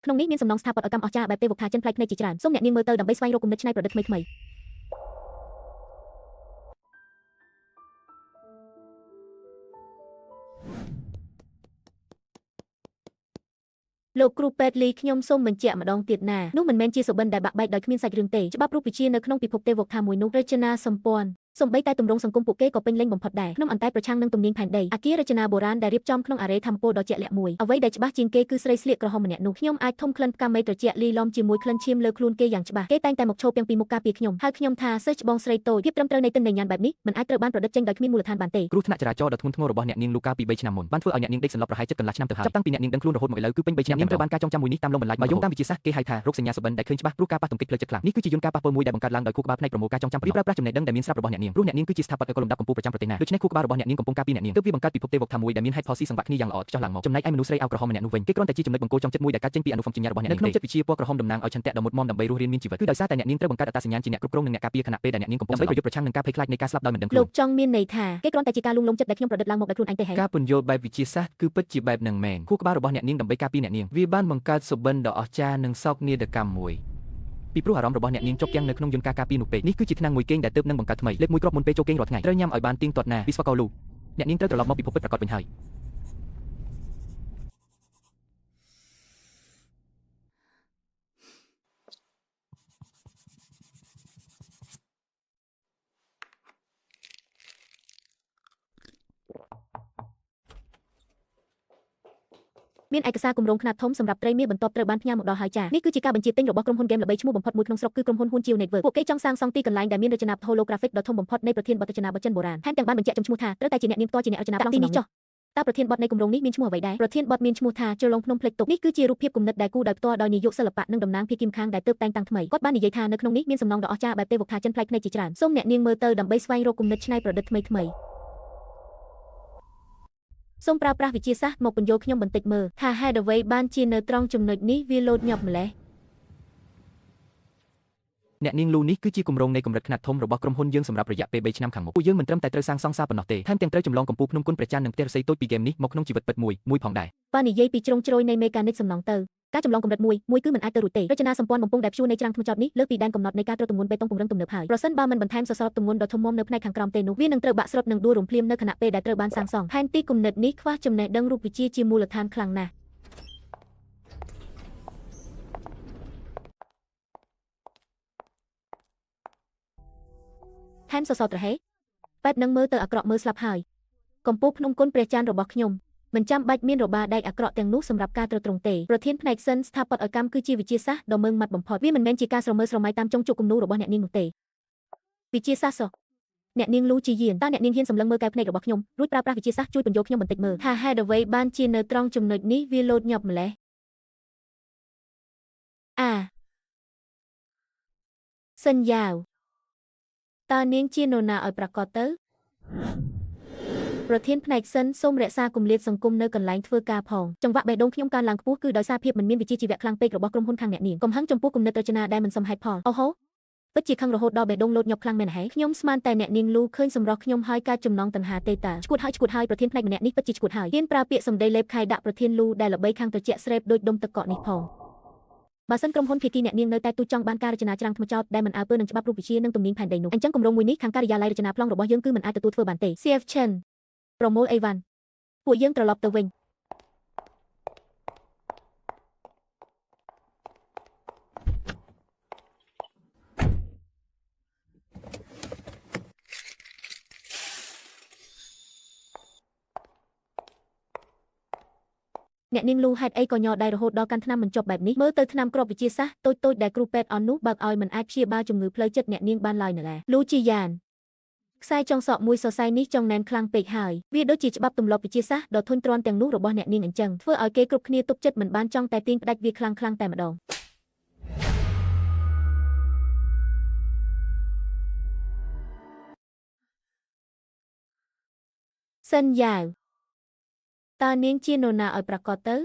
ក្នុងនេះមានសំណង់ស្ថាបត្យកម្មអស្ចារ្យបែបទេវកថាចិនប្លែកភ្នែកជាច្រើនសូមអ្នកនាងមើលទៅដើម្បីស្វែងរកគំនិតច្នៃប្រឌិតថ្មីៗលោកគ្រូពេទ្យលីខ្ញុំសូមបញ្ជាក់ម្ដងទៀតណានោះមិនមែនជាសុបិនដែលបាក់បែកដោយគ្មានសាច់រឿងទេច្បាប់រូបវិទ្យានៅក្នុងពិភពទេវកថាមួយនោះរចនាសម្ព័ន្ធសូម្បីតែទម្រង់សង្គមពួកគេក៏ពេញលេញបំផុតដែរក្នុងអន្តរប្រឆាំងនឹងទំនាញផែនដីអាគាររចនាបុរាណដែលរៀបចំក្នុងអារ៉េធម្មពលដ៏ជាក់លាក់មួយអ្វីដែលច្បាស់ជាងគេគឺស្រីស្លៀកក្រហមម្នាក់នោះខ្ញុំអាចធំក្លិនផ្កាមេត្រជាក់លីឡំជាមួយក្លិនឈាមលើខ្លួនគេយ៉ាងច្បាស់គេតែងតែមកឈោពាំងពីមុខការពារខ្ញុំហើយខ្ញុំថាសិស្សច្បងស្រីតូចភាពត្រឹមត្រូវនៃទិន្នន័យញ៉ានបែបនេះមិនអាចត្រូវបានប្រឌិតចេញដោយគ្មានមូលដ្ឋានបានទេ គ្រោះថ្នាក់ចរាចរណ៍ដ៏ធ្ងន់ធ្ងររបស់អ្នកនាងលូកាពី3ឆ្នាំមុនបានធ្វើឲ្យអ្នកនាងដេកសន្លប់ប្រហែលជិតកន្លះឆ្នាំទៅហើយចាប់តាំងពីអ្នកនាងដឹងខ្លួនរហូតមកឥឡូវគឺពេញ3ឆ្នាំតែម្ដងត្រូវបានការចងចាំមួយនេះតាមលំបន្លាចបើយោងតាមវិទ្យាសាស្ត្រគេហៅថារោគសញ្ញាសុបិនដែលឃើញច្បាស់ព្រោះការប៉ះទង្គិចផ្លូវចិត្តខ្លាំងនេះគឺជាយន្តការប៉ះពាល់មួយដែលបង្កើតឡើងដោយខួរក្បាលផ្នែកប្រមូលការចងចាំវាប្រើប្រាស់ចំណេះដឹងដែលមានស្រាប់របស់អ្នកនាងព្រោះអ្នកនាងគឺជាស្ថាបត្យករលំដាប់កំពូលប្រចាំប្រទេសណាដូច្នេះខួរក្បាលរបស់អ្នកនាងកំពុងការពារអ្នកនាងទើបវាបង្កើតពិភពទេវកថាមួយដែលមានហេតុផលស៊ីសង្វាក់គ្នាយ៉ាងល្អឥតខ្ចោះឡើងមកចំណែកឯមនុស្សស្រីអាវក្រហមម្នាក់នោះវិញគេគ្រាន់តែជាចំណុចបង្គោលចុងចិត្តមួយដែលកើតចេញពីអនុហ្វុងជាញ្ញារបស់អ្នកនាងនៅក្នុងចិត្តវិទ្យាពណ៌ក្រហមតំណាងឲ្យឆន្ទៈដ៏មុតមាំដើម្បីរស់រានមានជីវិតគឺដោយសារតែអ្នកនាងត្រូវបង្កើតអត្តសញ្ញាណជាអ្នកគ្រប់គ្រងនិងអ្នកការពារខណៈពេលដែលអ្នកនាងកំពុងដើម្បីប្រយុទ្ធប្រឆាំងនឹងការភ័យខ្លាចនៃការស្លាប់ដោយមិនដឹងខ្លួន លោកចង់មានន័យថាគេគ្រាន់តែជាការលួងលោមចិត្តដែលខ្ញុំប្រឌិតឡើងមកដោយខ្លួនឯងទេហេ ការពន្យល់បែបវិទ្យាសាស្ត្រគឺពិតជាបែបនឹងមែន ខួរក្បាលរបស់អ្នកនាងដើម្បីការពារអ្នកនាង វាបានបង្កើតសុបិនដ៏អស្ចារ្យនិងសោកនាដកម្មមួយ ពីព្រោះអារម្មណ៍របស់អ្នកនាងជាប់គាំងនៅក្នុងយន្តការការពារនោះពេកនេះគឺជាថ្នាំងមួយគេងដែលទើបនឹងបង្កើតថ្មីលេបមួយគ្រាប់មុនពេលចូលគេងរាល់ថ្ងៃត្រូវញ៉ាំឲ្យបានទៀងទាត់ណាវិស្វករលូអ្នកនាងត្រូវត្រឡប់មកពិភពពិតប្រាកដវិញហើយ មានឯកសារគម្រោងខ្នាតធំសម្រាប់ត្រីមាសបន្ទាប់ត្រូវបានផ្ញើមកដល់ហើយចានេះគឺជាការបញ្ជាទិញរបស់ក្រុមហ៊ុនហ្គេមល្បីឈ្មោះបំផុតមួយក្នុងស្រុកគឺក្រុមហ៊ុនហ៊ុនជាវ Network ពួកគេចង់សាងសង់ទីកន្លែងដែលមានរចនា holographic ដ៏ធំបំផុតនៃប្រធានបទរចនាបថចិនបុរាណថែមទាំងបានបញ្ជាក់ចំឈ្មោះថាត្រូវតែជាអ្នកនាងផ្ទាល់ជាអ្នករចនាប្លង់ទីនេះចុះតើប្រធានបទនៃគម្រោងនេះមានឈ្មោះអ្វីដែរប្រធានបទមានឈ្មោះថាជ្រលងភ្នំភ្លេចទុកនេះគឺជារូបភាពគំនិតដែលគូដោយផ្ទាល់ដោយនាយកសិល្បៈនិងតំណាងភាគីម្ខាងដែលទើបតែងតាំងថ្មីគាត់បាននិយាយថានៅក្នុងនេះមានសំណង់ដ៏អស្ចារ្យបែបទេវកថាចិនប្លែកភ្នែកជាច្រើនសូមអ្នកនាងមើលទៅដើម្បីស្វែងរកគំនិតច្នៃប្រឌិតថ្មីៗសូមប្រើប្រាស់វិទ្យាសាស្ត្រមកពន្យល់ខ្ញុំបន្តិចមើលថាហេតុអ្វីបានជានៅត្រង់ចំណុចនេះវាលោតញាប់ម្ល៉េះ អ្នកនាងលូនេះគឺជាគម្រោងនៃកម្រិតខ្នាតធំរបស់ក្រុមហ៊ុនយើងសម្រាប់រយៈពេល3ឆ្នាំខាងមុខពួកយើងមិនត្រឹមតែត្រូវសាងសង់សាលប៉ុណ្ណោះទេថែមទាំងត្រូវចម្លងកំពូលភ្នំគុណព្រះច័ន្ទនិងផ្ទះឫស្សីតូចពីហ្គេមនេះមកក្នុងជីវិតពិតមួយមួយផងដែរ បើនិយាយពីជ្រុងជ្រោយនៃមេកានិកសំណង់ទៅការចម្លងកម្រិតមួយមួយគឺមិនអាចទៅរួចទេរចនាសម្ព័ន្ធបំពង់ដែលព្យួរនៃច្រាំងថ្មចោតនេះលើសពីដែនកំណត់នៃការទ្រទម្ងន់បេតុងពង្រឹងទំនើបហើយប្រសិនបើមិនបន្ថែមសសរទម្ងន់ដ៏ធំមាំនៅផ្នែកខាងក្រោមទេនោះវានឹងត្រូវបាក់ស្រុតនិងដួលរំភ្លាមនៅខណៈពេលដែលត្រូវបានសាងសង់ផែនទីគំនិតនេះខ្វះចំណេះដឹងរូបវិទ្យាជាមូលដ្ឋានខ្លាំងណាស់ថែមសសរត្រហេបែបនឹងមើលទៅអាក្រក់មើលស្លាប់ហើយកំពូលភ្នំគុណព្រះច័ន្ទរបស់ខ្ញុំមិនចាំបាច់មានរបាដែកអាក្រក់ទាំងនោះសម្រាប់ការទ្រទ្រង់ទេប្រធានផ្នែកសិនស្ថាបត្យកម្មគឺជាវិទ្យាសាស្ត្រដ៏ម៉ឺងម៉ាត់បំផុតវាមិនមែនជាការស្រមើស្រមៃតាមចុងជក់គំនូររបស់អ្នកនាងនោះទេវិទ្យាសាស្ត្រអ្នកនាងលូជីយានតើអ្នកនាងហ៊ានសម្លឹងមើលកែវភ្នែករបស់ខ្ញុំរួចប្រើប្រាស់វិទ្យាសាស្ត្រជួយពន្យល់ខ្ញុំបន្តិចមើលថាហេតុអ្វីបានជានៅត្រង់ចំណុចនេះវាលោតញាប់ម្ល៉េះអាសិនយ៉ាវតើនាងជានរណាឲ្យប្រកាសទៅប្រធានផ្នែកសិនសូមរក្សាគម្លាតសង្គមនៅកន្លែងធ្វើការផងចង្វាក់បេះដូងខ្ញុំកើនឡើងខ្ពស់គឺដោយសារភាពមិនមានវិជ្ជាជីវៈខ្លាំងពេករបស់ក្រុមហ៊ុនខាងអ្នកនាងកំហឹងចំពោះគំនិតរចនាដែលមិនសមហេតុផលអូហូពិតជាខឹងរហូតដល់បេះដូងលោតញាប់ខ្លាំងមែនហេខ្ញុំស្មានតែអ្នកនាងលូឃើញសម្រស់ខ្ញុំហើយកើតចំណងតណ្ហាទេតាឈួតហើយឈួតហើយប្រធានផ្នែកម្នាក់នេះពិតជាឈួតហើយហ៊ានប្រើពាក្យសម្ដីលេបខៃដាក់ប្រធានលូដែលល្បីខាងត្រជាក់ស្រេបដូចដុំទឹកកកនេះផងបើសិនក្រុមហ៊ុនភាគីអ្នកនាងនៅតែទូចង់បានការរចនាច្រាំងថ្មចោតដែលមិនអើពើនឹងច្បាប់រូបវិទ្យានិងទំនាញផែនដីនោះអញ្ចឹងគម្រោងមួយនេះខាងការិយាល័យរចនាប្លង់របស់យើងគឺមិនអាចទទួលធ្វើបានទេ CF Chen ប្រមូលអីវ៉ាន់ពួកយើងត្រឡប់ទៅវិញអ្នកនាងលូហេតុអីក៏ញ័រដៃរហូតដល់កាន់ថ្នាំមិនចប់បែបនេះមើលទៅថ្នាំគ្រាប់វិទ្យាសាស្ត្រតូចៗដែលគ្រូពេទ្យអន់នោះបើកឲ្យមិនអាចព្យាបាលជំងឺផ្លូវចិត្តអ្នកនាងបានឡើយណាលូជីយ៉ានខ្សែចុងសក់មួយសរសៃនេះចង់ណែនខ្លាំងពេកហើយវាដូចជាច្បាប់ទម្លាប់វិទ្យាសាស្ត្រដ៏ធុញទ្រាន់ទាំងនោះរបស់អ្នកនាងអញ្ចឹងធ្វើឲ្យគេគ្រប់គ្នាទប់ចិត្តមិនបានចង់តែទាញផ្ដាច់វាខ្លាំងៗតែម្ដងសិនយ៉ាវតើនាងជានរណាឲ្យប្រកាសទៅ